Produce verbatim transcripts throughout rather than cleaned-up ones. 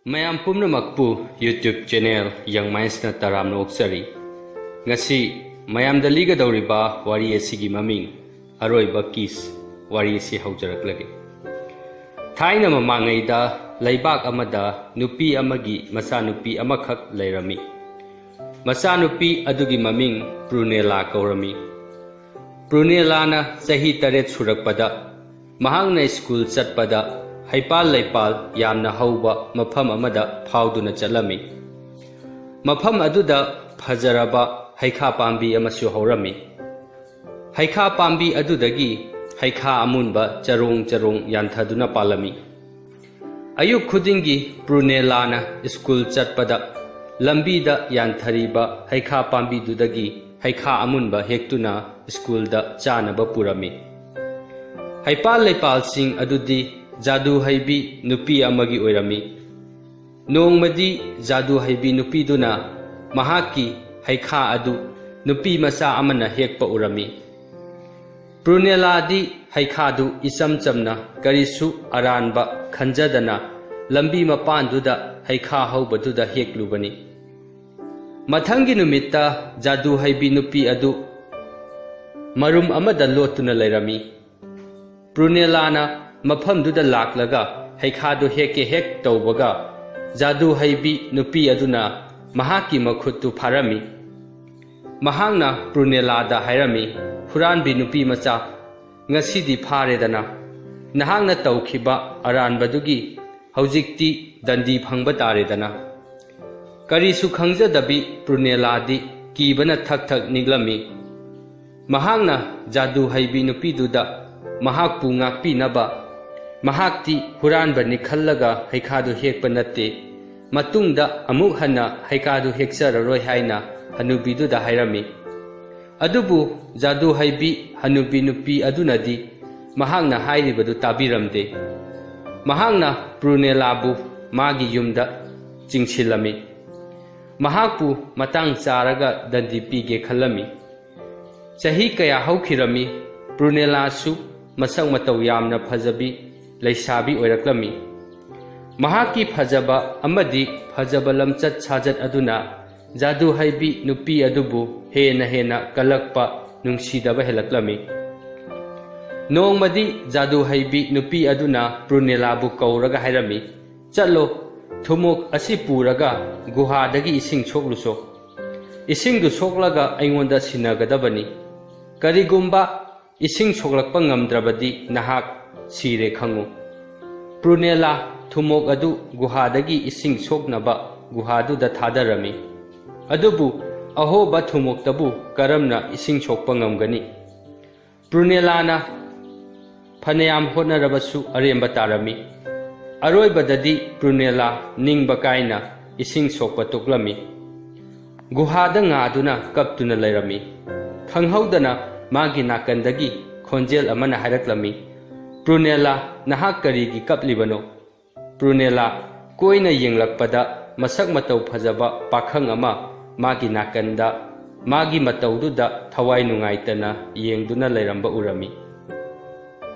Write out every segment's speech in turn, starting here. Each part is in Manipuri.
ꯃꯌꯥꯝ ꯄꯨꯝꯅꯃꯛꯄꯨ YouTube channel Young Mindsꯅ ꯇꯔꯥꯝꯅ ꯑꯣꯛꯆꯔꯤ꯫ ꯉꯁꯤ ꯃꯌꯥꯝꯗ ꯂꯤꯒꯗꯧꯔꯤꯕ ꯋꯥꯔꯤ ꯑꯁꯤꯒꯤ ꯃꯃꯤꯡ ꯑꯔꯣꯏꯕ Kiss ꯋꯥꯔꯤ ꯑꯁꯤ ꯍꯧꯖꯔꯛꯂꯒꯦ꯫ ꯊꯥꯏꯅ ꯃꯃꯥꯡꯉꯩꯗ ꯂꯩꯕꯥꯛ ꯑꯃꯗ ꯅꯨꯄꯤ ꯑꯃꯒꯤ ꯃꯆꯥꯅꯨꯄꯤ ꯑꯃꯈꯛ ꯂꯩꯔꯝꯃꯤ꯫ ꯃꯆꯥꯅꯨꯄꯤ ꯑꯗꯨꯒꯤ ꯃꯃꯤꯡ ꯄ꯭ꯔꯨꯅꯦꯂꯥ ꯀꯧꯔꯝꯃꯤ꯫ ꯄ꯭ꯔꯨꯅꯦꯂꯥꯅ ꯆꯍꯤ ꯇꯔꯦꯠ ꯁꯨꯔꯛꯄꯗ ꯃꯍꯥꯛꯅ ꯁ꯭ꯀꯨꯜ ꯆꯠꯄꯗ ꯍꯩꯄꯥꯜ ꯂꯩꯄꯥꯜ ꯌꯥꯝꯅ ꯍꯧꯕ ꯃꯐꯝ ꯑꯃꯗ ꯐꯥꯎꯗꯨꯅ ꯆꯠꯂꯝꯃꯤ꯫ ꯃꯐꯝ ꯑꯗꯨꯗ ꯐꯖꯔꯕ ꯍꯩꯈꯥ ꯄꯥꯝꯕꯤ ꯑꯃꯁꯨ ꯍꯧꯔꯝꯃꯤ꯫ ꯍꯩꯈꯥ ꯄꯥꯝꯕꯤ ꯑꯗꯨꯗꯒꯤ ꯍꯩꯈꯥ ꯑꯃꯨꯟꯕ ꯆꯔꯣꯡ ꯆꯔꯣꯡ ꯌꯥꯟꯊꯗꯨꯅ ꯄꯥꯜꯂꯝꯃꯤ꯫ ꯑꯌꯨꯛ ꯈꯨꯗꯤꯡꯒꯤ ꯄ꯭ꯔꯨꯅꯦꯂꯥꯅ ꯁ꯭ꯀꯨꯜ ꯆꯠꯄꯗ ꯂꯝꯕꯤꯗ ꯌꯥꯟꯊꯔꯤꯕ ꯍꯩꯈꯥ ꯄꯥꯝꯕꯤꯗꯨꯗꯒꯤ ꯍꯩꯈꯥ ꯑꯃꯨꯟꯕ ꯍꯦꯛꯇꯨꯅ ꯁ꯭ꯀꯨꯜꯗ ꯆꯥꯅꯕ ꯄꯨꯔꯝꯃꯤ꯫ ꯍꯩꯄꯥꯜ ꯂꯩꯄꯥꯜꯁꯤꯡ ꯑꯗꯨꯗꯤ ꯖꯥꯗꯨ ꯍꯩꯕꯤ ꯅꯨꯄꯤ ꯑꯃꯒꯤ ꯑꯣꯏꯔꯝꯃꯤ꯫ ꯅꯣꯡꯃꯗꯤ ꯖꯥꯗꯨ ꯍꯩꯕꯤ ꯅꯨꯄꯤꯗꯨꯅ ꯃꯍꯥꯛꯀꯤ ꯍꯩꯈꯥ ꯑꯗꯨ ꯅꯨꯄꯤ ꯃꯆꯥ ꯑꯃꯅ ꯍꯦꯛꯄ ꯎꯔꯝꯃꯤ꯫ ꯄ꯭ꯔꯨꯅꯦꯂꯥꯗꯤ ꯍꯩꯈꯥꯗꯨ ꯏꯆꯝ ꯆꯝꯅ ꯀꯔꯤꯁꯨ ꯑꯔꯥꯟꯕ ꯈꯟꯖꯗꯅ ꯂꯝꯕꯤ ꯃꯄꯥꯟꯗꯨꯗ ꯍꯩꯈꯥ ꯍꯧꯕꯗꯨꯗ ꯍꯦꯛꯂꯨꯕꯅꯤ꯫ ꯃꯊꯪꯒꯤ ꯅꯨꯃꯤꯠꯇ ꯖꯥꯗꯨ ꯍꯩꯕꯤ ꯅꯨꯄꯤ ꯑꯗꯨ ꯃꯔꯨꯝ ꯑꯃꯗ ꯂꯣꯠꯇꯨꯅ ꯂꯩꯔꯝꯃꯤ꯫ ꯄ꯭ꯔꯨꯅꯦꯂꯥꯅ ꯃꯐꯝꯗꯨꯗ ꯂꯥꯛꯂꯒ ꯍꯩꯈꯥꯗꯨ ꯍꯦꯛꯀꯦ ꯍꯦꯛ ꯇꯧꯕꯒ ꯖꯥꯗꯨ ꯍꯩꯕꯤ ꯅꯨꯄꯤ ꯑꯗꯨꯅ ꯃꯍꯥꯛꯀꯤ ꯃꯈꯨꯠꯇꯨ ꯐꯥꯔꯝꯃꯤ꯫ ꯃꯍꯥꯛꯅ ꯄ꯭ꯔꯨꯅꯦꯂꯥꯗ ꯍꯥꯏꯔꯝꯃꯤ, "ꯍꯨꯔꯥꯟꯕꯤ ꯅꯨꯄꯤ ꯃꯆꯥ, ꯉꯁꯤꯗꯤ ꯐꯥꯔꯦꯗꯅ꯫ ꯅꯍꯥꯛꯅ ꯇꯧꯈꯤꯕ ꯑꯔꯥꯟꯕꯗꯨꯒꯤ ꯍꯧꯖꯤꯛꯇꯤ ꯗꯟꯗꯤ ꯐꯪꯕ ꯇꯥꯔꯦꯗꯅ꯫" ꯀꯔꯤꯁꯨ ꯈꯪꯖꯗꯕꯤ ꯄ꯭ꯔꯨꯅꯦꯂꯥꯗꯤ ꯀꯤꯕꯅ ꯊꯛ ꯊꯛ ꯅꯤꯛꯂꯝꯃꯤ꯫ ꯃꯍꯥꯛꯅ ꯖꯥꯗꯨ ꯍꯩꯕꯤ ꯅꯨꯄꯤꯗꯨꯗ ꯃꯍꯥꯛꯄꯨ ꯉꯥꯛꯄꯤꯅꯕ, ꯃꯍꯥꯛꯇꯤ ꯍꯨꯔꯥꯟꯕꯅꯤ ꯈꯜꯂꯒ ꯍꯩꯈꯥꯗꯨ ꯍꯦꯛꯄ ꯅꯠꯇꯦ, ꯃꯇꯨꯡꯗ ꯑꯃꯨꯛ ꯍꯟꯅ ꯍꯩꯈꯥꯗꯨ ꯍꯦꯛꯆꯔꯔꯣꯏ ꯍꯥꯏꯅ ꯍꯅꯨꯕꯤꯗꯨꯗ ꯍꯥꯏꯔꯝꯃꯤ꯫ ꯑꯗꯨꯕꯨ ꯖꯥꯗꯨ ꯍꯩꯕꯤ ꯍꯅꯨꯕꯤ ꯅꯨꯄꯤ ꯑꯗꯨꯅꯗꯤ ꯃꯍꯥꯛꯅ ꯍꯥꯏꯔꯤꯕꯗꯨ ꯇꯥꯕꯤꯔꯝꯗꯦ꯫ ꯃꯍꯥꯛꯅ ꯄ꯭ꯔꯨꯅꯦꯂꯥꯕꯨ ꯃꯥꯒꯤ ꯌꯨꯝꯗ ꯆꯤꯡꯁꯤꯜꯂꯝꯃꯤ꯫ ꯃꯍꯥꯛꯄꯨ ꯃꯇꯥꯡ ꯆꯥꯔꯒ ꯗꯟꯗꯤ ꯄꯤꯒꯦ ꯈꯜꯂꯝꯃꯤ꯫ ꯆꯍꯤ ꯀꯌꯥ ꯍꯧꯈꯤꯔꯝꯃꯤ, ꯄ꯭ꯔꯨꯅꯦꯂꯥꯁꯨ ꯃꯁꯛ ꯃꯇꯧ ꯌꯥꯝꯅ ꯐꯖꯕꯤ ꯂꯩꯁꯥꯕꯤ ꯑꯣꯏꯔꯛꯂꯝꯃꯤ꯫ ꯃꯍꯥꯛꯀꯤ ꯐꯖꯕ ꯑꯃꯗꯤ ꯐꯖꯕ ꯂꯝꯆꯠ ꯁꯥꯖꯠ ꯑꯗꯨꯅ ꯖꯥꯗꯨ ꯍꯩꯕꯤ ꯅꯨꯄꯤ ꯑꯗꯨꯕꯨ ꯍꯦꯟꯅ ꯍꯦꯟꯅ ꯀꯜꯂꯛꯄ, ꯅꯨꯡꯁꯤꯗꯕ ꯍꯦꯜꯂꯛꯂꯝꯃꯤ꯫ ꯅꯣꯡꯃꯗꯤ ꯖꯥꯗꯨ ꯍꯩꯕꯤ ꯅꯨꯄꯤ ꯑꯗꯨꯅ ꯄ꯭ꯔꯨꯅꯦꯂꯥꯕꯨ ꯀꯧꯔꯒ ꯍꯥꯏꯔꯝꯃꯤ, "ꯆꯠꯂꯣ, ꯊꯨꯃꯣꯛ ꯑꯁꯤ ꯄꯨꯔꯒ ꯒꯨꯍꯥꯗꯒꯤ ꯏꯁꯤꯡ ꯁꯣꯛꯂꯨꯁꯣ꯫ ꯏꯁꯤꯡꯗꯨ ꯁꯣꯛꯂꯒ ꯑꯩꯉꯣꯟꯗ ꯁꯤꯟꯅꯒꯗꯕꯅꯤ꯫ ꯀꯔꯤꯒꯨꯝꯕ ꯏꯁꯤꯡ ꯁꯣꯛꯂꯛꯄ ꯉꯝꯗ꯭ꯔꯕꯗꯤ ꯅꯍꯥꯛ ꯁꯤꯔꯦ ꯈꯪꯉꯨ꯫" ꯄ꯭ꯔꯨꯅꯦꯂꯥ ꯊꯨꯃꯣꯛ ꯑꯗꯨ ꯒꯨꯍꯥꯗꯒꯤ ꯏꯁꯤꯡ ꯁꯣꯛꯅꯕ ꯒꯨꯍꯥꯗꯨꯗ ꯊꯥꯗꯔꯝꯃꯤ꯫ ꯑꯗꯨꯕꯨ ꯑꯍꯣꯕ ꯊꯨꯃꯣꯛꯇꯕꯨ ꯀꯔꯝꯅ ꯏꯁꯤꯡ ꯁꯣꯛꯄ ꯉꯝꯒꯅꯤ? ꯄ꯭ꯔꯨꯅꯦꯂꯥꯅ ꯐꯅꯌꯥꯝ ꯍꯣꯠꯅꯔꯕꯁꯨ ꯑꯔꯦꯝꯕ ꯇꯥꯔꯝꯃꯤ꯫ ꯑꯔꯣꯏꯕꯗꯗꯤ ꯄ꯭ꯔꯨꯅꯦꯂꯥ ꯅꯤꯡꯕ ꯀꯥꯏꯅ ꯏꯁꯤꯡ ꯁꯣꯛꯄ ꯇꯣꯛꯂꯝꯃꯤ꯫ ꯒꯨꯍꯥꯗ ꯉꯥꯗꯨꯅ ꯀꯞꯇꯨꯅ ꯂꯩꯔꯝꯃꯤ꯫ ꯈꯪꯍꯧꯗꯅ ꯃꯥꯒꯤ ꯅꯥꯀꯟꯗꯒꯤ ꯈꯣꯟꯖꯦꯜ ꯑꯃꯅ ꯍꯥꯏꯔꯛꯂꯝꯃꯤ, "ꯄ꯭ꯔꯨꯅꯦꯂꯥ, ꯅꯍꯥꯛ ꯀꯔꯤꯒꯤ ꯀꯞꯂꯤꯕꯅꯣ?" ꯄ꯭ꯔꯨꯅꯦꯂꯥ ꯀꯣꯏꯅ ꯌꯦꯡꯂꯛꯄꯗ ꯃꯁꯛ ꯃꯇꯧ ꯐꯖꯕ ꯄꯥꯈꯪ ꯑꯃ ꯃꯥꯒꯤ ꯅꯥꯀꯟꯗ ꯃꯥꯒꯤ ꯃꯇꯧꯗꯨꯗ ꯊꯋꯥꯏ ꯅꯨꯡꯉꯥꯏꯇꯅ ꯌꯦꯡꯗꯨꯅ ꯂꯩꯔꯝꯕ ꯎꯔꯝꯃꯤ꯫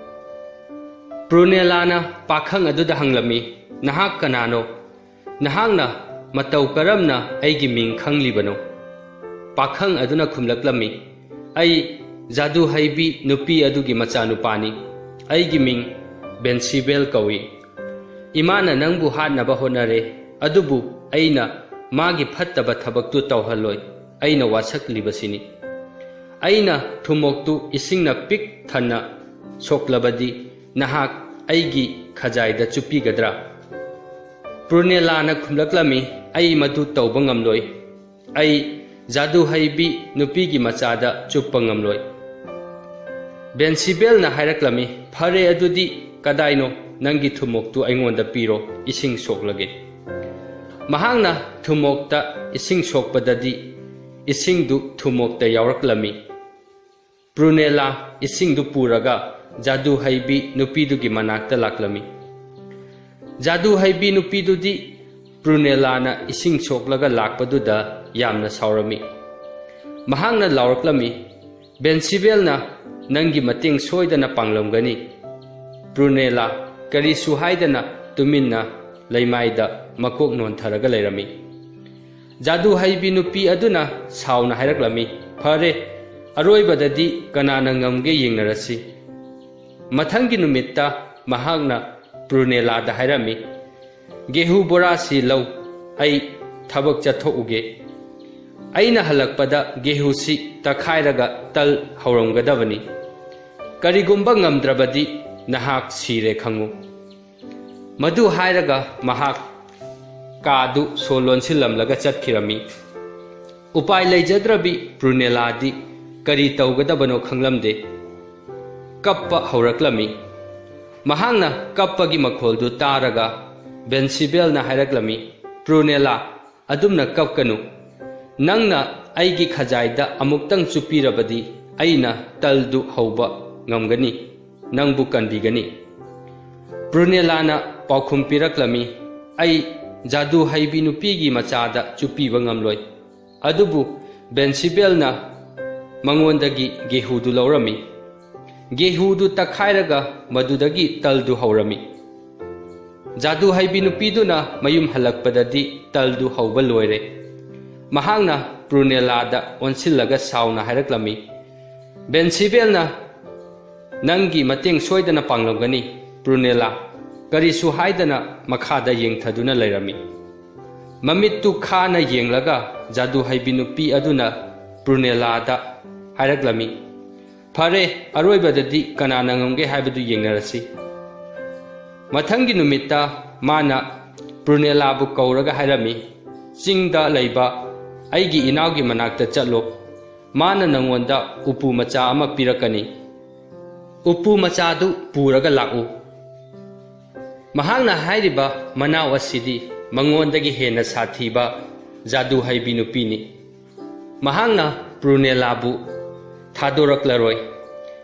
ꯄ꯭ꯔꯨꯅꯦꯂꯥꯅ ꯄꯥꯈꯪ ꯑꯗꯨꯗ ꯍꯪꯂꯝꯃꯤ, "ꯅꯍꯥꯛ ꯀꯅꯥꯅꯣ? ꯅꯍꯥꯛꯅ ꯃꯇꯧ ꯀꯔꯝꯅ ꯑꯩꯒꯤ ꯃꯤꯡ ꯈꯪꯂꯤꯕꯅꯣ?" ꯄꯥꯈꯪ ꯑꯗꯨꯅ ꯈꯨꯝꯂꯛꯂꯝꯃꯤ, "ꯑꯩ ꯖꯥꯗꯨ ꯍꯩꯕꯤ ꯅꯨꯄꯤ ꯑꯗꯨꯒꯤ ꯃꯆꯥꯅꯨꯄꯥꯅꯤ꯫ ꯑꯩꯒꯤ ꯃꯤꯡ ꯕꯦꯟꯁꯤꯕꯦꯜ ꯀꯧꯏ꯫ ꯏꯃꯥꯅ ꯅꯪꯕꯨ ꯍꯥꯠꯅꯕ ꯍꯣꯠꯅꯔꯦ, ꯑꯗꯨꯕꯨ ꯑꯩꯅ ꯃꯥꯒꯤ ꯐꯠꯇꯕ ꯊꯕꯛꯇꯨ ꯇꯧꯍꯜꯂꯣꯏ꯫ ꯑꯩꯅ ꯋꯥꯁꯛꯂꯤꯕꯁꯤꯅꯤ꯫ ꯑꯩꯅ ꯊꯨꯝꯃꯣꯛꯇꯨ ꯏꯁꯤꯡꯅ ꯄꯤꯛ ꯊꯟꯅ ꯁꯣꯛꯂꯕꯗꯤ ꯅꯍꯥꯛ ꯑꯩꯒꯤ ꯈꯖꯥꯏꯗ ꯆꯨꯞꯄꯤꯒꯗ꯭ꯔꯥ?" ꯄ꯭ꯔꯨꯅꯦꯂꯥꯅ ꯈꯨꯝꯂꯛꯂꯝꯃꯤ, "ꯑꯩ ꯃꯗꯨ ꯇꯧꯕ ꯉꯝꯂꯣꯏ꯫ ꯑꯩ ꯖꯥꯗꯨ ꯍꯩꯕꯤ ꯅꯨꯄꯤꯒꯤ ꯃꯆꯥꯗ ꯆꯨꯞꯄ ꯉꯝꯂꯣꯏ꯫" ꯕꯦꯟꯁꯤꯕꯦꯜꯅ ꯍꯥꯏꯔꯛꯂꯝꯃꯤ, "ꯐꯔꯦ, ꯑꯗꯨꯗꯤ ꯀꯗꯥꯏꯅꯣ ꯅꯪꯒꯤ ꯊꯨꯝꯃꯣꯛꯇꯨ ꯑꯩꯉꯣꯟꯗ ꯄꯤꯔꯣ, ꯏꯁꯤꯡ ꯁꯣꯛꯂꯒꯦ꯫" ꯃꯍꯥꯛꯅ ꯊꯨꯝꯃꯣꯛꯇ ꯏꯁꯤꯡ ꯁꯣꯛꯄꯗꯗꯤ ꯏꯁꯤꯡꯗꯨ ꯊꯨꯝꯃꯣꯛꯇ ꯌꯥꯎꯔꯛꯂꯝꯃꯤ꯫ ꯄ꯭ꯔꯨꯅꯦꯂꯥ ꯏꯁꯤꯡꯗꯨ ꯄꯨꯔꯒ ꯖꯥꯗꯨ ꯍꯩꯕꯤ ꯅꯨꯄꯤꯗꯨꯒꯤ ꯃꯅꯥꯛꯇ ꯂꯥꯛꯂꯝꯃꯤ꯫ ꯖꯥꯗꯨ ꯍꯩꯕꯤ ꯅꯨꯄꯤꯗꯨꯗꯤ ꯄ꯭ꯔꯨꯅꯦꯂꯥꯅ ꯏꯁꯤꯡ ꯁꯣꯛꯂꯒ ꯂꯥꯛꯄꯗꯨꯗ ꯌꯥꯝꯅ ꯁꯥꯎꯔꯝꯃꯤ꯫ ꯃꯍꯥꯛꯅ ꯂꯥꯎꯔꯛꯂꯝꯃꯤ, "ꯕꯦꯟꯁꯤꯕꯦꯜꯅ ꯅꯪꯒꯤ ꯃꯇꯦꯡ ꯁꯣꯏꯗꯅ ꯄꯥꯡꯂꯝꯒꯅꯤ꯫" ꯄ꯭ꯔꯨꯅꯦꯂꯥ ꯀꯔꯤꯁꯨ ꯍꯥꯏꯗꯅ ꯇꯨꯃꯤꯟꯅ ꯂꯩꯃꯥꯏꯗ ꯃꯀꯣꯛ ꯅꯣꯟꯊꯔꯒ ꯂꯩꯔꯝꯃꯤ꯫ ꯖꯥꯗꯨ ꯍꯩꯕꯤ ꯅꯨꯄꯤ ꯑꯗꯨꯅ ꯁꯥꯎꯅ ꯍꯥꯏꯔꯛꯂꯝꯃꯤ, "ꯐꯔꯦ, ꯑꯔꯣꯏꯕꯗꯗꯤ ꯀꯅꯥꯅ ꯉꯝꯒꯦ ꯌꯦꯡꯅꯔꯁꯤ꯫" ꯃꯊꯪꯒꯤ ꯅꯨꯃꯤꯠꯇ ꯃꯍꯥꯛꯅ ꯄ꯭ꯔꯨꯅꯦꯂꯥꯗ ꯍꯥꯏꯔꯝꯃꯤ, "ꯒꯦꯍꯨ ꯕꯣꯔꯥꯁꯤ ꯂꯧ, ꯑꯩ ꯊꯕꯛ ꯆꯠꯊꯣꯛꯎꯒꯦ꯫ ꯑꯩꯅ ꯍꯜꯂꯛꯄꯗ ꯒꯦꯍꯨꯁꯤ ꯇꯛꯈꯥꯏꯔꯒ ꯇꯜ ꯍꯧꯔꯝꯒꯗꯕꯅꯤ꯫ ꯀꯔꯤꯒꯨꯝꯕ ꯉꯝꯗ꯭ꯔꯕꯗꯤ ꯅꯍꯥꯛ ꯁꯤꯔꯦ ꯈꯪꯉꯨ꯫" ꯃꯗꯨ ꯍꯥꯏꯔꯒ ꯃꯍꯥꯛ ꯀꯥꯗꯨ ꯁꯣ ꯂꯣꯟꯁꯤꯜꯂꯝꯂꯒ ꯆꯠꯈꯤꯔꯝꯃꯤ꯫ ꯎꯄꯥꯏ ꯂꯩꯖꯗ꯭ꯔꯕꯤ ꯄ꯭ꯔꯨꯅꯦꯂꯥꯗꯤ ꯀꯔꯤ ꯇꯧꯒꯗꯕꯅꯣ ꯈꯪꯂꯝꯗꯦ꯫ ꯀꯞꯄ ꯍꯧꯔꯛꯂꯝꯃꯤ꯫ ꯃꯍꯥꯛꯅ ꯀꯞꯄꯒꯤ ꯃꯈꯣꯜꯗꯨ ꯇꯥꯔꯒ ꯕꯦꯟꯁꯤꯕꯦꯜꯅ ꯍꯥꯏꯔꯛꯂꯝꯃꯤ, "ꯄ꯭ꯔꯨꯅꯦꯂꯥ, ꯑꯗꯨꯝꯅ ꯀꯞꯀꯅꯨ꯫ ꯅꯪꯅ ꯑꯩꯒꯤ ꯈꯖꯥꯏꯗ ꯑꯃꯨꯛꯇꯪ ꯆꯨꯞꯄꯤꯔꯕꯗꯤ ꯑꯩꯅ ꯇꯜꯗꯨ ꯍꯧꯕ ꯉꯝꯒꯅꯤ, ꯅꯪꯕꯨ ꯀꯟꯕꯤꯒꯅꯤ꯫" ꯄ꯭ꯔꯨꯅꯦꯂꯥꯅ ꯄꯥꯎꯈꯨꯝ ꯄꯤꯔꯛꯂꯝꯃꯤ, "ꯑꯩ ꯖꯥꯗꯨ ꯍꯩꯕꯤ ꯅꯨꯄꯤꯒꯤ ꯃꯆꯥꯗ ꯆꯨꯞꯄꯤꯕ ꯉꯝꯂꯣꯏ꯫" ꯑꯗꯨꯕꯨ ꯕꯦꯟꯁꯤꯕꯦꯜꯅ ꯃꯉꯣꯟꯗꯒꯤ ꯒꯦꯍꯨꯗꯨ ꯂꯧꯔꯝꯃꯤ꯫ ꯒꯦꯍꯨꯗꯨ ꯇꯛꯈꯥꯏꯔꯒ ꯃꯗꯨꯗꯒꯤ ꯇꯜꯗꯨ ꯍꯧꯔꯝꯃꯤ꯫ ꯖꯥꯗꯨ ꯍꯩꯕꯤ ꯅꯨꯄꯤꯗꯨꯅ ꯃꯌꯨꯝ ꯍꯜꯂꯛꯄꯗꯗꯤ ꯇꯜꯗꯨ ꯍꯧꯕ ꯂꯣꯏꯔꯦ꯫ ꯃꯍꯥꯛꯅ ꯄ꯭ꯔꯨꯅꯦꯂꯥꯗ ꯑꯣꯟꯁꯤꯜꯂꯒ ꯁꯥꯎꯅ ꯍꯥꯏꯔꯛꯂꯝꯃꯤ, "ꯕꯦꯟꯁꯤꯕꯦꯜꯅ ꯅꯪꯒꯤ ꯃꯇꯦꯡ ꯁꯣꯏꯗꯅ ꯄꯥꯡꯂꯝꯒꯅꯤ, ꯄ꯭ꯔꯨꯅꯦꯂꯥ꯫" ꯀꯔꯤꯁꯨ ꯍꯥꯏꯗꯅ ꯃꯈꯥꯗ ꯌꯦꯡꯊꯗꯨꯅ ꯂꯩꯔꯝꯃꯤ꯫ ꯃꯃꯤꯠꯇꯨ ꯈꯥꯅ ꯌꯦꯡꯂꯒ ꯖꯥꯗꯨ ꯍꯩꯕꯤ ꯅꯨꯄꯤ ꯑꯗꯨꯅ ꯄ꯭ꯔꯨꯅꯦꯂꯥꯗ ꯍꯥꯏꯔꯛꯂꯝꯃꯤ, "ꯐꯔꯦ, ꯑꯔꯣꯏꯕꯗꯗꯤ ꯀꯅꯥꯅ ꯉꯝꯒꯦ ꯍꯥꯏꯕꯗꯨ ꯌꯦꯡꯅꯔꯁꯤ꯫" ꯃꯊꯪꯒꯤ ꯅꯨꯃꯤꯠꯇ ꯃꯥꯅ ꯄ꯭ꯔꯨꯅꯦꯂꯥꯕꯨ ꯀꯧꯔꯒ ꯍꯥꯏꯔꯝꯃꯤ, "ꯆꯤꯡꯗ ꯂꯩꯕ ꯑꯩꯒꯤ ꯏꯅꯥꯎꯒꯤ ꯃꯅꯥꯛꯇ ꯆꯠꯂꯣ꯫ ꯃꯥꯅ ꯅꯪꯉꯣꯟꯗ ꯎꯄꯨ ꯃꯆꯥ ꯑꯃ ꯄꯤꯔꯛꯀꯅꯤ꯫ ꯎꯄꯨ ꯃꯆꯥꯗꯨ ꯄꯨꯔꯒ ꯂꯥꯛꯎ꯫" ꯃꯍꯥꯛꯅ ꯍꯥꯏꯔꯤꯕ ꯃꯅꯥꯎ ꯑꯁꯤꯗꯤ ꯃꯉꯣꯟꯗꯒꯤ ꯍꯦꯟꯅ ꯁꯥꯊꯤꯕ ꯖꯥꯗꯨ ꯍꯩꯕꯤ ꯅꯨꯄꯤꯅꯤ꯫ ꯃꯍꯥꯛꯅ ꯄ꯭ꯔꯨꯅꯦꯂꯥꯕꯨ ꯊꯥꯗꯣꯔꯛꯂꯔꯣꯏ꯫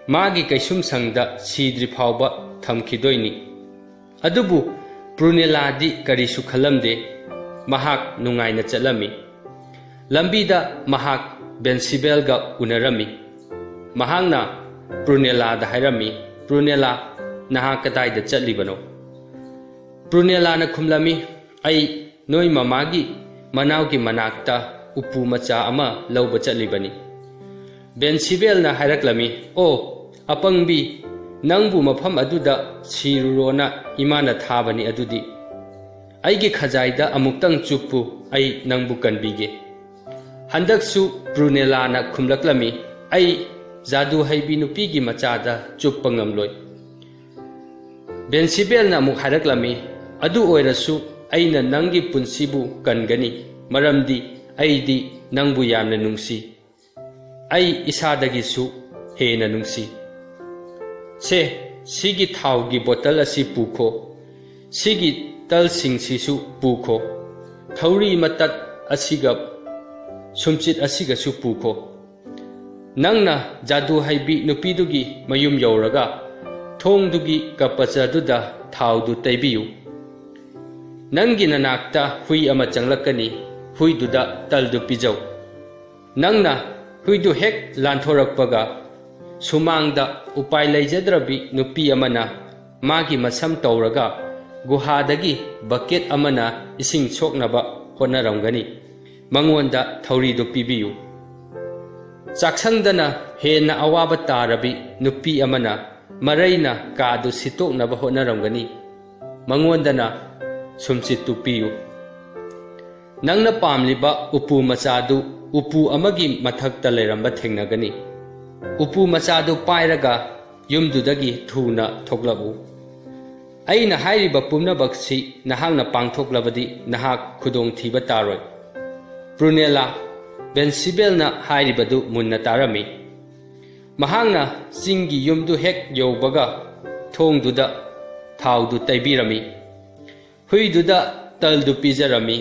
ꯃꯥꯒꯤ ꯀꯩꯁꯨꯝꯁꯪꯗ ꯁꯤꯗ꯭ꯔꯤ ꯐꯥꯎꯕ ꯊꯝꯈꯤꯗꯣꯏꯅꯤ꯫ ꯑꯗꯨꯕꯨ ꯄ꯭ꯔꯨꯅꯦꯂꯥꯗꯤ ꯀꯔꯤꯁꯨ ꯈꯜꯂꯝꯗꯦ꯫ ꯃꯍꯥꯛ ꯅꯨꯡꯉꯥꯏꯅ ꯆꯠꯂꯝꯃꯤ꯫ ꯂꯝꯕꯤꯗ ꯃꯍꯥꯛ ꯕꯦꯟꯁꯤꯕꯦꯜꯒ ꯎꯅꯔꯝꯃꯤ꯫ ꯃꯍꯥꯛꯅ ꯄ꯭ꯔꯨꯅꯦꯂꯥꯗ ꯍꯥꯏꯔꯝꯃꯤ, "ꯄ꯭ꯔꯨꯅꯦꯂꯥ, ꯅꯍꯥꯛ ꯀꯗꯥꯏꯗ ꯆꯠꯂꯤꯕꯅꯣ?" ꯄ꯭ꯔꯨꯅꯦꯂꯥꯅ ꯈꯨꯝꯂꯝꯃꯤ, "ꯑꯩ ꯅꯣꯏ ꯃꯃꯥꯒꯤ ꯃꯅꯥꯎꯒꯤ ꯃꯅꯥꯛꯇ ꯎꯄꯨ ꯃꯆꯥ ꯑꯃ ꯂꯧꯕ ꯆꯠꯂꯤꯕꯅꯤ꯫" ꯕꯦꯟꯁꯤꯕꯦꯜꯅ ꯍꯥꯏꯔꯛꯂꯝꯃꯤ, "ꯑꯣ, ꯑꯄꯪꯕꯤ, ꯅꯪꯕꯨ ꯃꯐꯝ ꯑꯗꯨꯗ ꯁꯤꯔꯨꯔꯣꯅ ꯏꯃꯥꯅ ꯊꯥꯕꯅꯤ ꯑꯗꯨꯗꯤ꯫ ꯑꯩꯒꯤ ꯈꯖꯥꯏꯗ ꯑꯃꯨꯛꯇꯪ ꯆꯨꯞꯄꯨ, ꯑꯩ ꯅꯪꯕꯨ ꯀꯟꯕꯤꯒꯦ꯫" ꯍꯟꯗꯛꯁꯨ ꯄ꯭ꯔꯨꯅꯦꯂꯥꯅ ꯈꯨꯝꯂꯛꯂꯝꯃꯤ, "ꯑꯩ ꯖꯥꯗꯨ ꯍꯩꯕꯤ ꯅꯨꯄꯤꯒꯤ ꯃꯆꯥꯗ ꯆꯨꯞꯄ ꯉꯝꯂꯣꯏ꯫" ꯕꯦꯟꯁꯤꯕꯦꯜꯅ ꯑꯃꯨꯛ ꯍꯥꯏꯔꯛꯂꯝꯃꯤ, "ꯑꯗꯨ ꯑꯣꯏꯔꯁꯨ ꯑꯩꯅ ꯅꯪꯒꯤ ꯄꯨꯟꯁꯤꯕꯨ ꯀꯟꯒꯅꯤ, ꯃꯔꯝꯗꯤ ꯑꯩꯗꯤ ꯅꯪꯕꯨ ꯌꯥꯝꯅ ꯅꯨꯡꯁꯤ꯫ ꯑꯩ ꯏꯁꯥꯗꯒꯤꯁꯨ ꯍꯦꯟꯅ ꯅꯨꯡꯁꯤ꯫ ꯁꯦ, ꯁꯤꯒꯤ ꯊꯥꯎꯒꯤ ꯕꯣꯇꯜ ꯑꯁꯤ ꯄꯨꯈꯣ꯫ ꯁꯤꯒꯤ ꯇꯜꯁꯤꯡꯁꯤꯁꯨ ꯄꯨꯈꯣ꯫ ꯊꯧꯔꯤ ꯃꯇꯠ ꯑꯁꯤꯒ ꯁꯨꯝꯆꯤꯠ ꯑꯁꯤꯒꯁꯨ ꯄꯨꯈꯣ꯫ ꯅꯪꯅ ꯖꯥꯗꯨ ꯍꯩꯕꯤ ꯅꯨꯄꯤꯗꯨꯒꯤ ꯃꯌꯨꯝ ꯌꯧꯔꯒ ꯊꯣꯡꯗꯨꯒꯤ ꯀꯄꯆꯗꯨꯗ ꯊꯥꯎꯗꯨ ꯇꯩꯕꯤꯌꯨ꯫ ꯅꯪꯒꯤ ꯅꯅꯥꯛꯇ ꯍꯨꯏ ꯑꯃ ꯆꯪꯂꯛꯀꯅꯤ, ꯍꯨꯏꯗꯨꯗ ꯇꯜꯗꯨ ꯄꯤꯖꯧ꯫ ꯅꯪꯅ ꯍꯨꯏꯗꯨ ꯍꯦꯛ ꯂꯥꯟꯊꯣꯔꯛꯄꯒ ꯁꯨꯃꯥꯡꯗ ꯎꯄꯥꯏ ꯂꯩꯖꯗ꯭ꯔꯕꯤ ꯅꯨꯄꯤ ꯑꯃꯅ ꯃꯥꯒꯤ ꯃꯁꯝ ꯇꯧꯔꯒ ꯒꯨꯍꯥꯗꯒꯤ ꯕꯀꯦꯠ ꯑꯃꯅ ꯏꯁꯤꯡ ꯁꯣꯛꯅꯕ ꯍꯣꯠꯅꯔꯝꯒꯅꯤ꯫ ꯃꯉꯣꯟꯗ ꯊꯧꯔꯤꯗꯨ ꯄꯤꯕꯤꯌꯨ꯫ ꯆꯥꯛꯁꯪꯗꯅ ꯍꯦꯟꯅ ꯑꯋꯥꯕ ꯇꯥꯔꯕꯤ ꯅꯨꯄꯤ ꯑꯃꯅ ꯃꯔꯩꯅ ꯀꯥꯗꯨ ꯁꯤꯠꯇꯣꯛꯅꯕ ꯍꯣꯠꯅꯔꯝꯒꯅꯤ꯫ ꯃꯉꯣꯟꯗꯅ ꯁꯨꯝꯆꯤꯠꯇꯨ ꯄꯤꯌꯨ꯫ ꯅꯪꯅ ꯄꯥꯝꯂꯤꯕ ꯎꯄꯨ ꯃꯆꯥꯗꯨ ꯎꯄꯨ ꯑꯃꯒꯤ ꯃꯊꯛꯇ ꯂꯩꯔꯝꯕ ꯊꯦꯡꯅꯒꯅꯤ꯫ ꯎꯄꯨ ꯃꯆꯥꯗꯨ ꯄꯥꯏꯔꯒ ꯌꯨꯝꯗꯨꯗꯒꯤ ꯊꯨꯅ ꯊꯣꯛꯂꯛꯎ꯫ ꯑꯩꯅ ꯍꯥꯏꯔꯤꯕ ꯄꯨꯝꯅꯃꯛꯁꯤ ꯅꯍꯥꯛꯅ ꯄꯥꯡꯊꯣꯛꯂꯕꯗꯤ ꯅꯍꯥꯛ ꯈꯨꯗꯣꯡꯊꯤꯕ ꯇꯥꯔꯣꯏ꯫" ꯄ꯭ꯔꯨꯅꯦꯂꯥ ꯕꯦꯟꯁꯤꯕꯦꯜꯅ ꯍꯥꯏꯔꯤꯕꯗꯨ ꯃꯨꯟꯅ ꯇꯥꯔꯝꯃꯤ꯫ ꯃꯍꯥꯛꯅ ꯆꯤꯡꯒꯤ ꯌꯨꯝꯗꯨ ꯍꯦꯛ ꯌꯧꯕꯒ ꯊꯣꯡꯗꯨꯗ ꯊꯥꯎꯗꯨ ꯇꯩꯕꯤꯔꯝꯃꯤ꯫ ꯍꯨꯏꯗꯨꯗ ꯇꯜꯗꯨ ꯄꯤꯖꯔꯝꯃꯤ꯫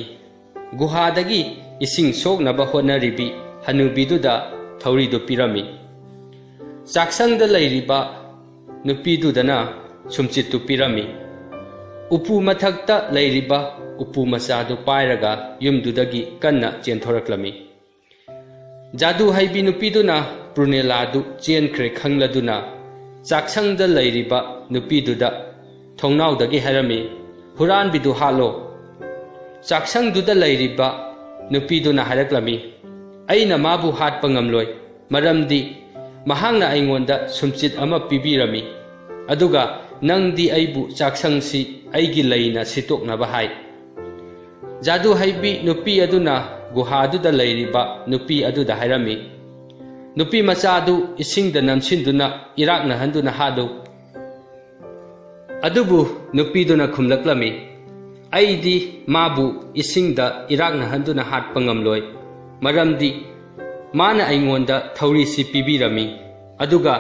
ꯒꯨꯍꯥꯗꯒꯤ ꯏꯁꯤꯡ ꯁꯣꯛꯅꯕ ꯍꯣꯠꯅꯔꯤꯕꯤ ꯍꯅꯨꯕꯤꯗꯨꯗ ꯊꯧꯔꯤꯗꯨ ꯄꯤꯔꯝꯃꯤ꯫ ꯆꯥꯛꯁꯪꯗ ꯂꯩꯔꯤꯕ ꯅꯨꯄꯤꯗꯨꯗꯅ ꯁꯨꯝꯆꯤꯠꯇꯨ ꯄꯤꯔꯝꯃꯤ꯫ ꯎꯄꯨ ꯃꯊꯛꯇ ꯂꯩꯔꯤꯕ ꯎꯄꯨ ꯃꯆꯥꯗꯨ ꯄꯥꯏꯔꯒ ꯌꯨꯝꯗꯨꯗꯒꯤ ꯀꯟꯅ ꯆꯦꯟꯊꯣꯔꯛꯂꯝꯃꯤ꯫ ꯖꯥꯗꯨ ꯍꯩꯕꯤ ꯅꯨꯄꯤꯗꯨꯅ ꯄ꯭ꯔꯨꯅꯦꯂꯥꯗꯨ ꯆꯦꯟꯈ꯭ꯔꯦ ꯈꯪꯂꯗꯨꯅ ꯆꯥꯛꯁꯪꯗ ꯂꯩꯔꯤꯕ ꯅꯨꯄꯤꯗꯨꯗ ꯊꯣꯡꯅꯥꯎꯗꯒꯤ ꯍꯥꯏꯔꯝꯃꯤ, ꯍꯨꯔꯥꯟꯕꯤꯗꯨ ꯍꯥꯠꯂꯣ꯫ ꯆꯥꯛꯁꯪꯗꯨꯗ ꯂꯩꯔꯤꯕ ꯅꯨꯄꯤꯗꯨꯅ ꯍꯥꯏꯔꯛꯂꯝꯃꯤ, "ꯑꯩꯅ ꯃꯥꯕꯨ ꯍꯥꯠꯄ ꯉꯝꯂꯣꯏ, ꯃꯔꯝꯗꯤ ꯃꯍꯥꯛꯅ ꯑꯩꯉꯣꯟꯗ ꯁꯨꯝꯆꯤꯠ ꯑꯃ ꯄꯤꯕꯤꯔꯝꯃꯤ, ꯑꯗꯨꯒ ꯅꯪꯗꯤ ꯑꯩꯕꯨ ꯆꯥꯛꯁꯪꯁꯤ ꯑꯩꯒꯤ ꯂꯩꯅ ꯁꯤꯠꯇꯣꯛꯅꯕ ꯍꯥꯏ꯫" ꯖꯥꯗꯨ ꯍꯩꯕꯤ ꯅꯨꯄꯤ ꯑꯗꯨꯅ ꯒꯨꯍꯥꯗꯨꯗ ꯂꯩꯔꯤꯕ ꯅꯨꯄꯤ ꯑꯗꯨꯗ ꯍꯥꯏꯔꯝꯃꯤ, "ꯅꯨꯄꯤ ꯃꯆꯥ ꯑꯗꯨ ꯏꯁꯤꯡꯗ ꯅꯝꯁꯤꯟꯗꯨꯅ ꯏꯔꯥꯛꯅꯍꯟꯗꯨꯅ ꯍꯥꯠꯂꯨ꯫" ꯑꯗꯨꯕꯨ ꯅꯨꯄꯤꯗꯨꯅ ꯈꯨꯝꯂꯛꯂꯝꯃꯤ, "ꯑꯩꯗꯤ ꯃꯥꯕꯨ ꯏꯁꯤꯡꯗ ꯏꯔꯥꯛꯅꯍꯟꯗꯨꯅ ꯍꯥꯠꯄ ꯉꯝꯂꯣꯏ, ꯃꯔꯝꯗꯤ ꯃꯥꯅ ꯑꯩꯉꯣꯟꯗ ꯊꯧꯔꯤꯁꯤ ꯄꯤꯕꯤꯔꯝꯃꯤ, ꯑꯗꯨꯒ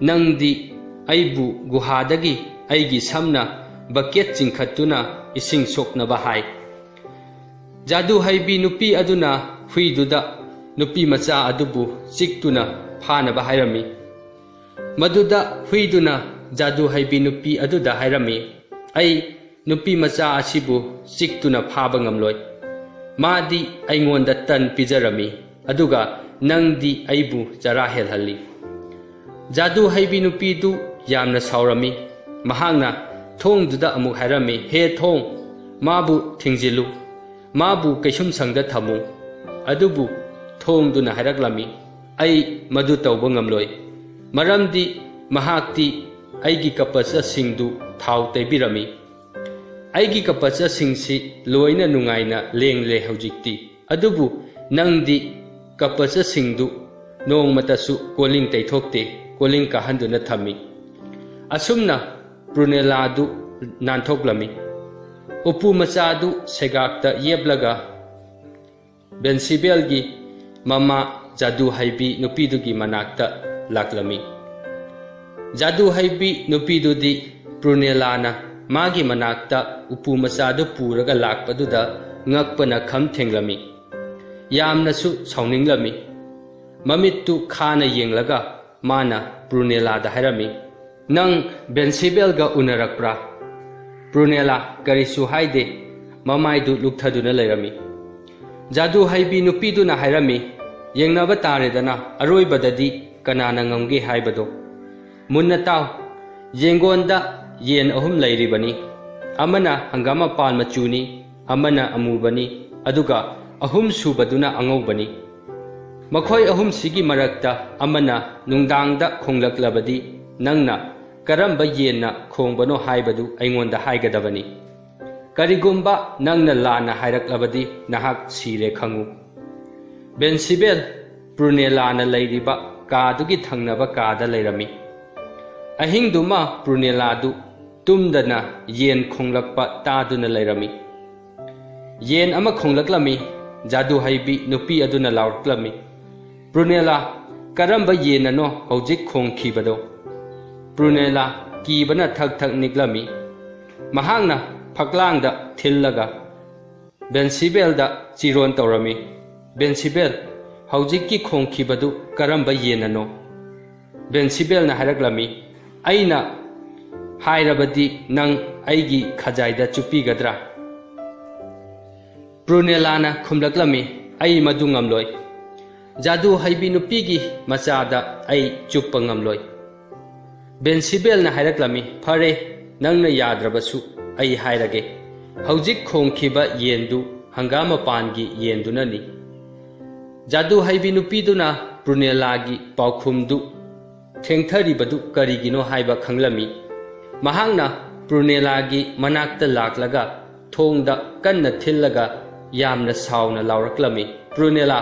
ꯅꯪꯗꯤ ꯑꯩꯕꯨ ꯒꯨꯍꯥꯗꯒꯤ ꯑꯩꯒꯤ ꯁꯝꯅ ꯕꯀꯦꯠ ꯆꯤꯡꯈꯠꯇꯨꯅ ꯏꯁꯤꯡ ꯁꯣꯛꯅꯕ ꯍꯥꯏ꯫" ꯖꯥꯗꯨ ꯍꯩꯕꯤ ꯅꯨꯄꯤ ꯑꯗꯨꯅ ꯍꯨꯏꯗꯨꯗ ꯅꯨꯄꯤ ꯃꯆꯥ ꯑꯗꯨꯕꯨ ꯆꯤꯛꯇꯨꯅ ꯐꯥꯅꯕ ꯍꯥꯏꯔꯝꯃꯤ꯫ ꯃꯗꯨꯗ ꯍꯨꯏꯗꯨꯅ ꯖꯥꯗꯨ ꯍꯩꯕꯤ ꯅꯨꯄꯤ ꯑꯗꯨꯗ ꯍꯥꯏꯔꯝꯃꯤ, "ꯑꯩ ꯅꯨꯄꯤ ꯃꯆꯥ ꯑꯁꯤꯕꯨ ꯆꯤꯛꯇꯨꯅ ꯐꯥꯕ ꯉꯝꯂꯣꯏ꯫ ꯃꯥꯗꯤ ꯑꯩꯉꯣꯟꯗ ꯇꯟ ꯄꯤꯖꯔꯝꯃꯤ, ꯑꯗꯨꯒ ꯅꯪꯗꯤ ꯑꯩꯕꯨ ꯆꯔꯥ ꯍꯦꯜꯍꯜꯂꯤ꯫" ꯖꯥꯗꯨ ꯍꯩꯕꯤ ꯅꯨꯄꯤꯗꯨ ꯌꯥꯝꯅ ꯁꯥꯎꯔꯝꯃꯤ꯫ ꯃꯍꯥꯛꯅ ꯊꯣꯡꯗꯨꯗ ꯑꯃꯨꯛ ꯍꯥꯏꯔꯝꯃꯤ, "ꯍꯦ ꯊꯣꯡ, ꯃꯥꯕꯨ ꯊꯤꯡꯖꯤꯜꯂꯨ, ꯃꯥꯕꯨ ꯀꯩꯁꯨꯝꯁꯪꯗ ꯊꯝꯃꯨ꯫" ꯑꯗꯨꯕꯨ ꯊꯣꯡꯗꯨꯅ ꯍꯥꯏꯔꯛꯂꯝꯃꯤ, "ꯑꯩ ꯃꯗꯨ ꯇꯧꯕ ꯉꯝꯂꯣꯏ, ꯃꯔꯝꯗꯤ ꯃꯍꯥꯛꯇꯤ ꯑꯩꯒꯤ ꯀꯄꯆꯁꯤꯡꯗꯨ ꯊꯥꯎ ꯇꯩꯕꯤꯔꯝꯃꯤ꯫ ꯑꯩꯒꯤ ꯀꯄꯆꯁꯤꯡꯁꯤ ꯂꯣꯏꯅ ꯅꯨꯡꯉꯥꯏꯅ ꯂꯦꯡꯂꯦ ꯍꯧꯖꯤꯛꯇꯤ, ꯑꯗꯨꯕꯨ ꯅꯪꯗꯤ ꯀꯄꯆꯁꯤꯡꯗꯨ ꯅꯣꯡꯃꯇꯁꯨ ꯀꯣꯂꯤꯡ ꯇꯩꯊꯣꯛꯇꯦ, ꯀꯣꯂꯤꯡ ꯀꯥꯍꯟꯗꯨꯅ ꯊꯝꯃꯤ꯫" ꯑꯁꯨꯝꯅ ꯄ꯭ꯔꯨꯅꯦꯂꯥꯗꯨ ꯅꯥꯟꯊꯣꯛꯂꯝꯃꯤ꯫ ꯎꯄꯨ ꯃꯆꯥꯗꯨ ꯁꯦꯒꯥꯛꯇ ꯌꯦꯞꯂꯒ ꯕꯦꯟꯁꯤꯕꯦꯜꯒꯤ ꯃꯃꯥ ꯖꯥꯗꯨ ꯍꯩꯕꯤ ꯅꯨꯄꯤꯗꯨꯒꯤ ꯃꯅꯥꯛꯇ ꯂꯥꯛꯂꯝꯃꯤ꯫ ꯖꯥꯗꯨ ꯍꯩꯕꯤ ꯅꯨꯄꯤꯗꯨꯗꯤ ꯄ꯭ꯔꯨꯅꯦꯂꯥꯅ ꯃꯥꯒꯤ ꯃꯅꯥꯛꯇ ꯎꯄꯨ ꯃꯆꯥꯗꯨ ꯄꯨꯔꯒ ꯂꯥꯛꯄꯗꯨꯗ ꯉꯛꯄꯅ ꯈꯝ ꯊꯦꯡꯂꯝꯃꯤ꯫ ꯌꯥꯝꯅꯁꯨ ꯁꯥꯎꯅꯤꯡꯂꯝꯃꯤ꯫ ꯃꯃꯤꯠꯇꯨ ꯈꯥꯅ ꯌꯦꯡꯂꯒ ꯃꯥꯅ ꯄ꯭ꯔꯨꯅꯦꯂꯥꯗ ꯍꯥꯏꯔꯝꯃꯤ, "ꯅꯪ ꯕꯦꯟꯁꯤꯕꯦꯜꯒ ꯎꯅꯔꯛꯄ꯭ꯔꯥ?" ꯄ꯭ꯔꯨꯅꯦꯂꯥ ꯀꯔꯤꯁꯨ ꯍꯥꯏꯗꯦ, ꯃꯃꯥꯏꯗꯨ ꯂꯨꯞꯊꯗꯨꯅ ꯂꯩꯔꯝꯃꯤ꯫ ꯖꯥꯗꯨ ꯍꯩꯕꯤ ꯅꯨꯄꯤꯗꯨꯅ ꯍꯥꯏꯔꯝꯃꯤ, "ꯌꯦꯡꯅꯕ ꯇꯥꯔꯦꯗꯅ, ꯑꯔꯣꯏꯕꯗꯗꯤ ꯀꯅꯥꯅ ꯉꯝꯒꯦ ꯍꯥꯏꯕꯗꯣ꯫ ꯃꯨꯟꯅ ꯇꯥꯎ, ꯌꯦꯡꯒꯣꯟꯗ ꯌꯦꯟ ꯑꯍꯨꯝ ꯂꯩꯔꯤꯕꯅꯤ, ꯑꯃꯅ ꯍꯪꯒꯥꯝ ꯃꯄꯥꯟ ꯃꯆꯨꯅꯤ, ꯑꯃꯅ ꯑꯃꯨꯕꯅꯤ, ꯑꯗꯨꯒ ꯑꯍꯨꯝꯁꯨꯕꯗꯨꯅ ꯑꯉꯧꯕꯅꯤ꯫ ꯃꯈꯣꯏ ꯑꯍꯨꯝꯁꯤꯒꯤ ꯃꯔꯛꯇ ꯑꯃꯅ ꯅꯨꯡꯗꯥꯡꯗ ꯈꯣꯡꯂꯛꯂꯕꯗꯤ, ꯅꯪꯅ ꯀꯔꯝꯕ ꯌꯦꯟꯅ ꯈꯣꯡꯕꯅꯣ ꯍꯥꯏꯕꯗꯨ ꯑꯩꯉꯣꯟꯗ ꯍꯥꯏꯒꯗꯕꯅꯤ꯫ ꯀꯔꯤꯒꯨꯝꯕ ꯅꯪꯅ ꯂꯥꯟꯅ ꯍꯥꯏꯔꯛꯂꯕꯗꯤ, ꯅꯍꯥꯛ ꯁꯤꯔꯦ ꯈꯪꯉꯨ꯫ ꯕꯦꯟꯁꯤꯕꯦꯜ ꯄ꯭ꯔꯨꯅꯦꯂꯥꯅ ꯂꯩꯔꯤꯕ ꯀꯥꯗꯨꯒꯤ ꯊꯪꯅꯕ ꯀꯥꯗ ꯂꯩꯔꯝꯃꯤ꯫ ꯑꯍꯤꯡꯗꯨꯃ ꯄ꯭ꯔꯨꯅꯦꯂꯥꯗꯨ ꯇꯨꯝꯗꯅ ꯌꯦꯟ ꯈꯣꯡꯂꯛꯄ ꯇꯥꯗꯨꯅ ꯂꯩꯔꯝꯃꯤ꯫ ꯌꯦꯟ ꯑꯃ ꯈꯣꯡꯂꯛꯂꯝꯃꯤ꯫ ꯖꯥꯗꯨ ꯍꯩꯕꯤ ꯅꯨꯄꯤ ꯑꯗꯨꯅ ꯂꯥꯎꯔꯛꯂꯝꯃꯤ, "ꯄ꯭ꯔꯨꯅꯦꯂꯥ, ꯀꯔꯝꯕ ꯌꯦꯟꯅꯅꯣ ꯍꯧꯖꯤꯛ ꯈꯣꯡꯈꯤꯕꯗꯣ?" ꯄ꯭ꯔꯨꯅꯦꯂꯥ ꯀꯤꯕꯅ ꯊꯛ ꯊꯛ ꯅꯤꯛꯂꯝꯃꯤ꯫ ꯃꯍꯥꯛꯅ ꯐꯛꯂꯥꯡꯗ ꯊꯤꯜꯂꯒ ꯕꯦꯟꯁꯤꯕꯦꯜꯗ ꯆꯤꯔꯣꯟ ꯇꯧꯔꯝꯃꯤ, "ꯕꯦꯟꯁꯤꯕꯦꯜ, ꯍꯧꯖꯤꯛꯀꯤ ꯈꯣꯡꯈꯤꯕꯗꯨ ꯀꯔꯝꯕ ꯌꯦꯟꯅꯅꯣ?" ꯕꯦꯟꯁꯤꯕꯦꯜꯅ ꯍꯥꯏꯔꯛꯂꯝꯃꯤ, "ꯑꯩꯅ ꯍꯥꯏꯔꯕꯗꯤ ꯅꯪ ꯑꯩꯒꯤ ꯈꯖꯥꯏꯗ ꯆꯨꯞꯄꯤꯒꯗ꯭ꯔꯥ?" ꯄ꯭ꯔꯨꯅꯦꯂꯥꯅ ꯈꯨꯝꯂꯛꯂꯝꯃꯤ, "ꯑꯩ ꯃꯗꯨ ꯉꯝꯂꯣꯏ꯫ ꯖꯥꯗꯨ ꯍꯩꯕꯤ ꯅꯨꯄꯤꯒꯤ ꯃꯆꯥꯗ ꯑꯩ ꯆꯨꯞꯄ ꯉꯝꯂꯣꯏ꯫" ꯕꯦꯟꯁꯤꯕꯦꯜꯅ ꯍꯥꯏꯔꯛꯂꯝꯃꯤ, "ꯐꯔꯦ, ꯅꯪꯅ ꯌꯥꯗ꯭ꯔꯕꯁꯨ ꯑꯩ ꯍꯥꯏꯔꯒꯦ꯫ ꯍꯧꯖꯤꯛ ꯈꯣꯡꯈꯤꯕ ꯌꯦꯟꯗꯨ ꯍꯪꯒꯥꯝ ꯃꯄꯥꯟꯒꯤ ꯌꯦꯟꯗꯨꯅꯅꯤ꯫" ꯖꯥꯗꯨ ꯍꯩꯕꯤ ꯅꯨꯄꯤꯗꯨꯅ ꯄ꯭ꯔꯨꯅꯦꯂꯥꯒꯤ ꯄꯥꯎꯈꯨꯝꯗꯨ ꯊꯦꯡꯊꯔꯤꯕꯗꯨ ꯀꯔꯤꯒꯤꯅꯣ ꯍꯥꯏꯕ ꯈꯪꯂꯝꯃꯤ꯫ ꯃꯍꯥꯛꯅ ꯄ꯭ꯔꯨꯅꯦꯂꯥꯒꯤ ꯃꯅꯥꯛꯇ ꯂꯥꯛꯂꯒ ꯊꯣꯡꯗ ꯀꯟꯅ ꯊꯤꯜꯂꯒ ꯌꯥꯝꯅ ꯁꯥꯎꯅ ꯂꯥꯎꯔꯛꯂꯝꯃꯤ, "ꯄ꯭ꯔꯨꯅꯦꯂꯥ,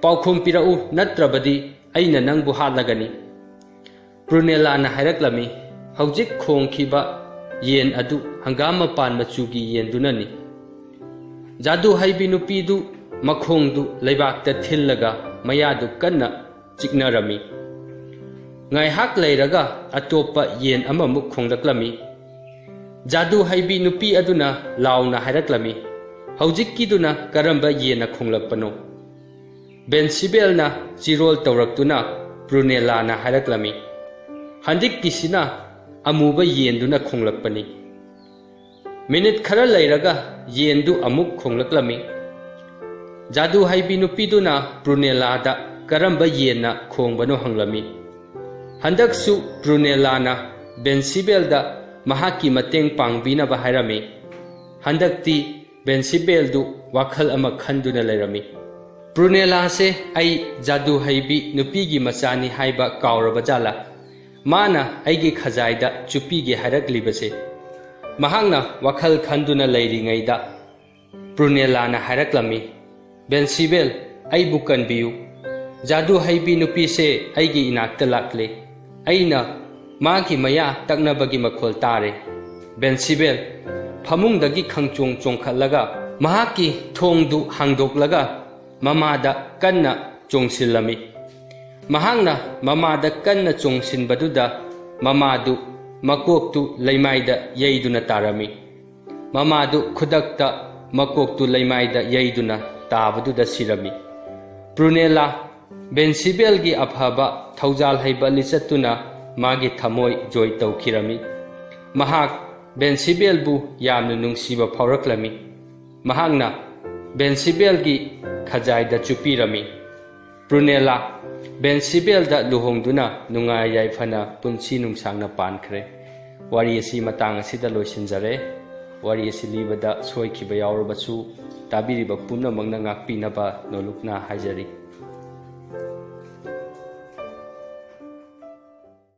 ꯄꯥꯎꯈꯨꯝ ꯄꯤꯔꯛꯎ, ꯅꯠꯇ꯭ꯔꯕꯗꯤ ꯑꯩꯅ ꯅꯪꯕꯨ ꯍꯥꯠꯂꯒꯅꯤ꯫" ꯄ꯭ꯔꯨꯅꯦꯂꯥꯅ ꯍꯥꯏꯔꯛꯂꯝꯃꯤ, "ꯍꯧꯖꯤꯛ ꯈꯣꯡꯈꯤꯕ ꯌꯦꯟ ꯑꯗꯨ ꯍꯪꯒꯥꯝ ꯃꯄꯥꯟ ꯃꯆꯨꯒꯤ ꯌꯦꯟꯗꯨꯅꯅꯤ꯫" ꯖꯥꯗꯨ ꯍꯩꯕꯤ ꯅꯨꯄꯤꯗꯨ ꯃꯈꯣꯡꯗꯨ ꯂꯩꯕꯥꯛꯇ ꯊꯤꯜꯂꯒ ꯃꯌꯥꯗꯨ ꯀꯟꯅ ꯆꯤꯛꯅꯔꯝꯃꯤ꯫ ꯉꯥꯏꯍꯥꯛ ꯂꯩꯔꯒ ꯑꯇꯣꯞꯄ ꯌꯦꯟ ꯑꯃꯃꯨꯛ ꯈꯣꯡꯂꯛꯂꯝꯃꯤ꯫ ꯖꯥꯗꯨ ꯍꯩꯕꯤ ꯅꯨꯄꯤ ꯑꯗꯨꯅ ꯂꯥꯎꯅ ꯍꯥꯏꯔꯛꯂꯝꯃꯤ, "ꯍꯧꯖꯤꯛꯀꯤꯗꯨꯅ ꯀꯔꯝꯕ ꯌꯦꯟꯅ ꯈꯣꯡꯂꯛꯄꯅꯣ?" ꯕꯦꯟꯁꯤꯕꯦꯜꯅ ꯆꯤꯔꯣꯜ ꯇꯧꯔꯛꯇꯨꯅ ꯄ꯭ꯔꯨꯅꯦꯂꯥꯅ ꯍꯥꯏꯔꯛꯂꯝꯃꯤ, "ꯍꯟꯗꯛꯀꯤꯁꯤꯅ ꯑꯃꯨꯕ ꯌꯦꯟꯗꯨꯅ ꯈꯣꯡꯂꯛꯄꯅꯤ꯫" ꯃꯤꯅꯤꯠ ꯈꯔ ꯂꯩꯔꯒ ꯌꯦꯟꯗꯨ ꯑꯃꯨꯛ ꯈꯣꯡꯂꯛꯂꯝꯃꯤ꯫ ꯖꯥꯗꯨ ꯍꯩꯕꯤ ꯅꯨꯄꯤꯗꯨꯅ ꯄ꯭ꯔꯨꯅꯦꯂꯥꯗ ꯀꯔꯝꯕ ꯌꯦꯟꯅ ꯈꯣꯡꯕꯅꯣ ꯍꯪꯂꯝꯃꯤ꯫ ꯍꯟꯗꯛꯁꯨ ꯄ꯭ꯔꯨꯅꯦꯂꯥꯅ ꯕꯦꯟꯁꯤꯕꯦꯜꯗ ꯃꯍꯥꯛꯀꯤ ꯃꯇꯦꯡ ꯄꯥꯡꯕꯤꯅꯕ ꯍꯥꯏꯔꯝꯃꯤ꯫ ꯍꯟꯗꯛꯇꯤ ꯕꯦꯟꯁꯤꯕꯦꯜꯗꯨ ꯋꯥꯈꯜ ꯑꯃ ꯈꯟꯗꯨꯅ ꯂꯩꯔꯝꯃꯤ꯫ "ꯄ꯭ꯔꯨꯅꯦꯂꯥꯁꯦ ꯑꯩ ꯖꯥꯗꯨ ꯍꯩꯕꯤ ꯅꯨꯄꯤꯒꯤ ꯃꯆꯥꯅꯤ ꯍꯥꯏꯕ ꯀꯥꯎꯔꯕ ꯖꯥꯠꯂꯥ? ꯃꯥꯅ ꯑꯩꯒꯤ ꯈꯖꯥꯏꯗ ꯆꯨꯞꯄꯤꯒꯦ ꯍꯥꯏꯔꯛꯂꯤꯕꯁꯦ?" ꯃꯍꯥꯛꯅ ꯋꯥꯈꯜ ꯈꯟꯗꯨꯅ ꯂꯩꯔꯤꯉꯩꯗ ꯄ꯭ꯔꯨꯅꯦꯂꯥꯅ ꯍꯥꯏꯔꯛꯂꯝꯃꯤ, "ꯕꯦꯟꯁꯤꯕꯦꯜ, ꯑꯩꯕꯨ ꯀꯟꯕꯤꯌꯨ꯫ ꯖꯥꯗꯨ ꯍꯩꯕꯤ ꯅꯨꯄꯤꯁꯦ ꯑꯩꯒꯤ ꯏꯅꯥꯛꯇ ꯂꯥꯛꯂꯦ꯫ ꯑꯩꯅ ꯃꯥꯒꯤ ꯃꯌꯥ ꯇꯛꯅꯕꯒꯤ ꯃꯈꯣꯜ ꯇꯥꯔꯦ꯫" ꯕꯦꯟꯁꯤꯕꯦꯜ ꯐꯃꯨꯡꯗꯒꯤ ꯈꯪꯆꯣꯡ ꯆꯣꯡꯈꯠꯂꯒ ꯃꯍꯥꯛꯀꯤ ꯊꯣꯡꯗꯨ ꯍꯥꯡꯗꯣꯛꯂꯒ ꯃꯃꯥꯗ ꯀꯟꯅ ꯆꯣꯡꯁꯤꯜꯂꯝꯃꯤ꯫ ꯃꯍꯥꯛꯅ ꯃꯃꯥꯗ ꯀꯟꯅ ꯆꯣꯡꯁꯤꯟꯕꯗꯨꯗ ꯃꯃꯥꯗꯨ ꯃꯀꯣꯛꯇꯨ ꯂꯩꯃꯥꯏꯗ ꯌꯩꯗꯨꯅ ꯇꯥꯔꯝꯃꯤ꯫ ꯃꯃꯥꯗꯨ ꯈꯨꯗꯛꯇ ꯃꯀꯣꯛꯇꯨ ꯂꯩꯃꯥꯏꯗ ꯌꯩꯗꯨꯅ ꯇꯥꯕꯗꯨꯗ ꯁꯤꯔꯝꯃꯤ꯫ ꯄ꯭ꯔꯨꯅꯦꯂꯥ ꯕꯦꯟꯁꯤꯕꯦꯜꯒꯤ ꯑꯐꯕ ꯊꯧꯖꯥꯜ ꯍꯩꯕ ꯂꯤꯆꯠꯇꯨꯅ ꯃꯥꯒꯤ ꯊꯃꯣꯏ ꯖꯣꯏ ꯇꯧꯈꯤꯔꯝꯃꯤ꯫ ꯃꯍꯥꯛ ꯕꯦꯟꯁꯤꯕꯦꯜꯕꯨ ꯌꯥꯝꯅ ꯅꯨꯡꯁꯤꯕ ꯐꯥꯎꯔꯛꯂꯝꯃꯤ꯫ ꯃꯍꯥꯛꯅ ꯕꯦꯟꯁꯤꯕꯦꯜꯒꯤ ꯈꯖꯥꯏꯗ ꯆꯨꯞꯄꯤꯔꯝꯃꯤ꯫ ꯄ꯭ꯔꯨꯅꯦꯂꯥ ꯕꯦꯟꯁꯤꯕꯦꯜꯗ ꯂꯨꯍꯣꯡꯗꯨꯅ ꯅꯨꯡꯉꯥꯏ ꯌꯥꯏꯐꯅ ꯄꯨꯟꯁꯤ ꯅꯨꯡꯁꯥꯡꯅ ꯄꯥꯟꯈ꯭ꯔꯦ꯫ ꯋꯥꯔꯤ ꯑꯁꯤ ꯃꯇꯥꯡ ꯑꯁꯤꯗ ꯂꯣꯏꯁꯤꯟꯖꯔꯦ꯫ ꯋꯥꯔꯤ ꯑꯁꯤ ꯂꯤꯕꯗ ꯁꯣꯏꯈꯤꯕ ꯌꯥꯎꯔꯕꯁꯨ ꯇꯥꯕꯤꯔꯤꯕ ꯄꯨꯝꯅꯃꯛꯅ ꯉꯥꯛꯄꯤꯅꯕ ꯅꯣꯂꯨꯛꯅ ꯍꯥꯏꯖꯔꯤ꯫